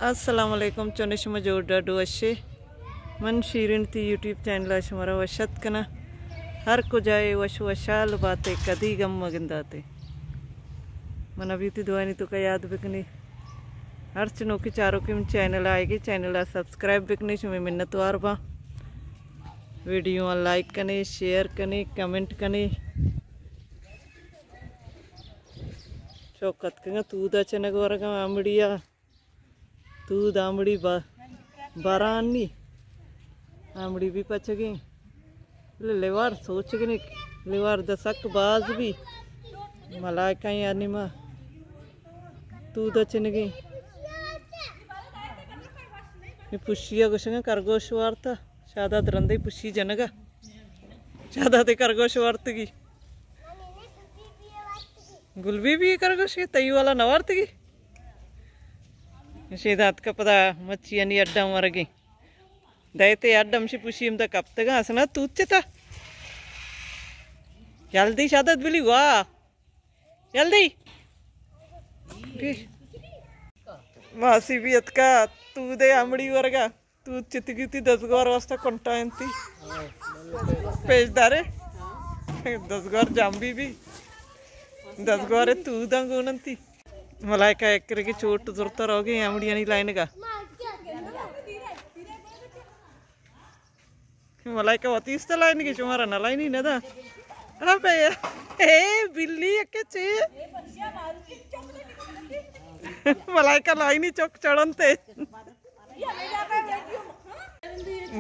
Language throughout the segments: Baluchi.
السلام علیکم، چون شما جوڑ ڈاڈو وشے؟ من شیرین تی یوٹیوب چینل ءَ شمارا وش اتک کناں۔ ہر کجا ئے وش وشحال باتے، کدی غم مگنداتے۔ من ابھی تی دعائنی تو کا یاد بکنی۔ ہرچ نوکی چاروکی من چینل آئے گی، چینل ءَ سبسکرائب بکنی، شمے منتوار باں۔ ویڈیو آں لائک کنے، شیئر کنے، کمنٹ کنے۔ چوک اتکگاں تودا چنگ ورگاں آمڑیا۔ تود آمڑی با-، بارانی۔ آمڑی بھی پچگیں۔ بلے لیوار سوچگنے، لیوار دسک باز بھی۔ ملائکہ یعنی ما تودا چنگیں۔ اے پشیا گوشگاں کرگوش وارتا۔ شاداد رندے پشی جنگا۔ شاداد کرگوش وارتگی۔ گل بی بی کرگوش، تئی والا نہ وارتگی۔ شیدات کا پدا مچی انی اڈم ورگی۔ دایتے اڈم شی پشی ہم دا کپتگا، اسنا توت چتا۔ جلدی شاداد بلی واہ۔ جلدی۔ ماسی بھی اتکا، تودے آمڑی ورگا۔ توت چتگی تی دزگوار واسطہ کنٹا انتی۔ پیش دارے۔ دزگوار جامبی بھی۔ دزگوار توداں گون انتی۔ ملائکہ ایک کرے کہ چوٹ زرتا رہوگے آمڑیانی لائنگا۔ ملائکہ وتی است لائنگی، شمارا نہ لائنی نہ دا۔ ابے، اے بلی اکے چے؟ ملائکہ لائنی چوک چڑھنتے۔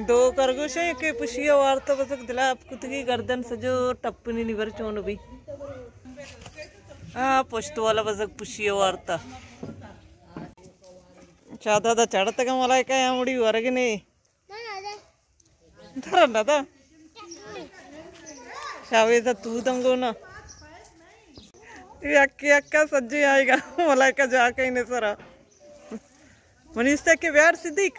دو کرگوش ہیں کہ پشی وارتا بزگ دلاپ کتگی گردن سجو ٹپنی نیبر چون بھی۔ ہاں، پشت والا بزگ پشی وارتا۔ چادا دا چڑھتگا ملائکہ یا مڑی ورگنے۔ درا ندا۔ شاویزا توداں گونا۔ یکی یکا سجے آئیگا۔ ملائکہ جا کہیں نے سرا۔ منیستا کہ بیار صدیق۔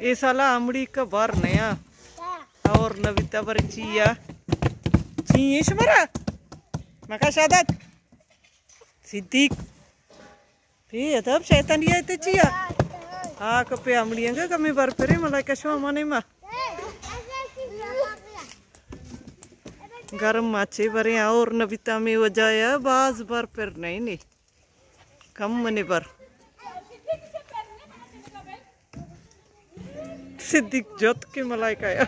اے سالا آمڑی کا بار نیا۔ اور نبیتا بر چیا۔ چی ایں شمارا؟ مکا شادت۔ صدیق۔ پی ادب شیطانی آئے تے چیا؟ آ کپے آمڑی انگا کمی بر پرے ملائکہ شو مانے ما۔ گرم ماچے برے اور نبیتا میں وجہ یا باز بر پر نہیں نی۔ کم منی بر۔ صدیق جت کہ ملائکہ یا۔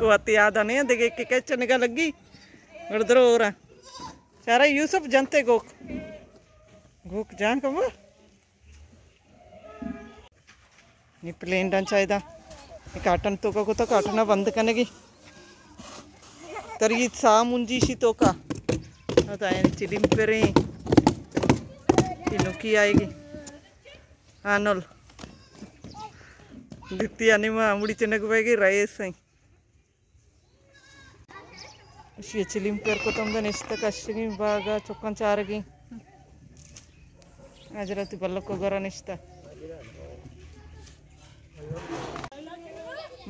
وتی آدا نہیں دگے کہ کچ نگا لگی۔ گڑ درو ہو رہا۔ چارا یوسف جنتے گوک۔ گوک جان کمو۔ نی پلین ڈن چاہیدا۔ نی کاٹن تو کا کو تو کاٹنا بند کنگی۔ تری سا منجی شی تو کا۔ تا این چلیم پریں۔ تینو کی آئے گی۔ آنول۔ دتی انی ما امڑی چنک بے گی رئیس ہیں۔ اشی چلیم پر کتم دے نشتہ کشگیں باگا چکاں چارگیں۔ اجرا تی بلکو گرا نشتہ۔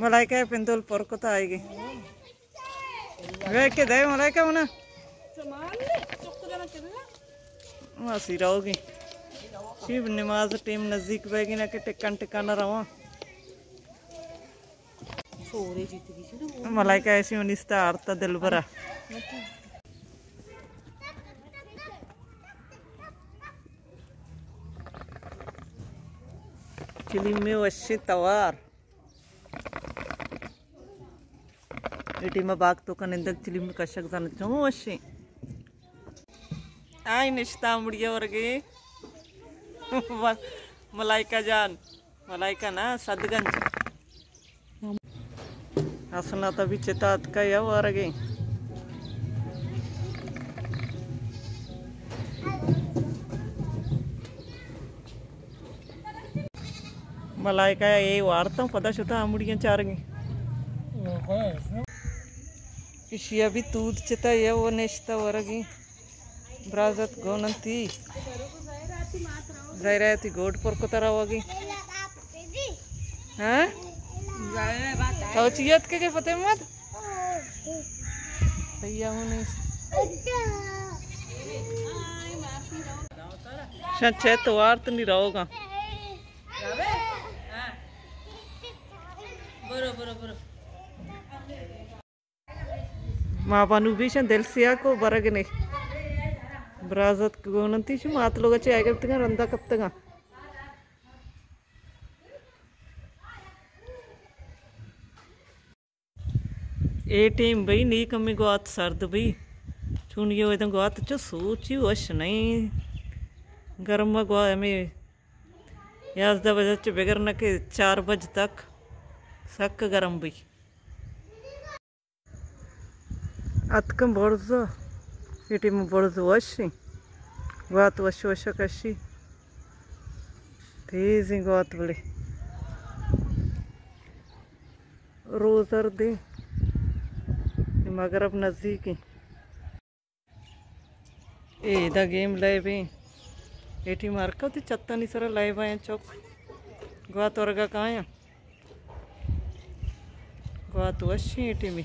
ملائکہ پندول پر کتا آئیگی۔ وے کہ دے ملائکہ ہونا۔ ما سی رہوگی۔ شیب نماز ٹیم نزدیک بیگی نا کہ ٹکن ٹکن رواں۔ ملائکہ ایسی انیستا آرتا دلبرا۔ چلیم میں وشیں توار۔ اے ٹیم ءَ باگ تو کا نندگ چلیم کشگ زانت چون وشیں۔ آئی نشتہ مڑی ورگے۔ ملائکہ جان، ملائکہ نا، سدگنج۔ حسنات ابھی چتا اتکا یا ورگے۔ ملائکہ اے وارتاں پدا شتا امڑیاں چارگیں۔ اشیا بھی تود چتا یا وہ نشتا ورگی۔ برازت گوننتی۔ ظاہر ہے تی گوڈ پر کتا روگی۔ ہاں؟ تو چیت کے کے فتح محمد؟ سیاہونی۔ شاید چہ تو وارت نی روگا۔ ما بانو بیشن دل سیاہ کو برگ نے۔ برازت گوننتی شو مات لوگ چے آئے گپتگاں رندا کپتگاں۔ اے ٹیم بھئی نی کمی گوات سرد بھئی۔ چونی او ادن گوات چو سوچی وش نہیں۔ گرم گوا ہمیں یازدہ بجہ چو بگر نہ کہ چار بج تک سک گرم بھئی۔ اتکن برز، اے ٹیم برز وشیں۔ گوات وش وش کشی۔ تیزیں گوات بلے۔ روزر دیں۔ مغرب نزدیکیں۔ اے دا گیم لائیو ایں۔ اے ٹیم ہر کدی چتانی سرا لائیو آیاں چوک۔ گوات ورگا کایاں۔ گوات وشیں اے ٹیمی۔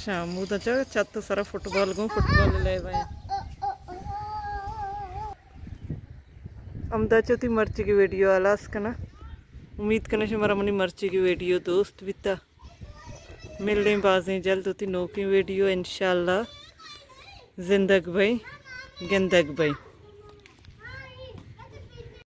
شامودا چا چت سرا فٹبال گوں فٹبال لائیو آیاں۔ ہمدا چو تی مرچی کی ویڈیو ہلاس کنا۔ امید کنا شمارا منی مرچی کی ویڈیو دوست بیتا۔ ملیں بازیں جلد وتی نوکیں ویڈیو انشاءاللہ۔ زندگ بئے، گندگ بئے۔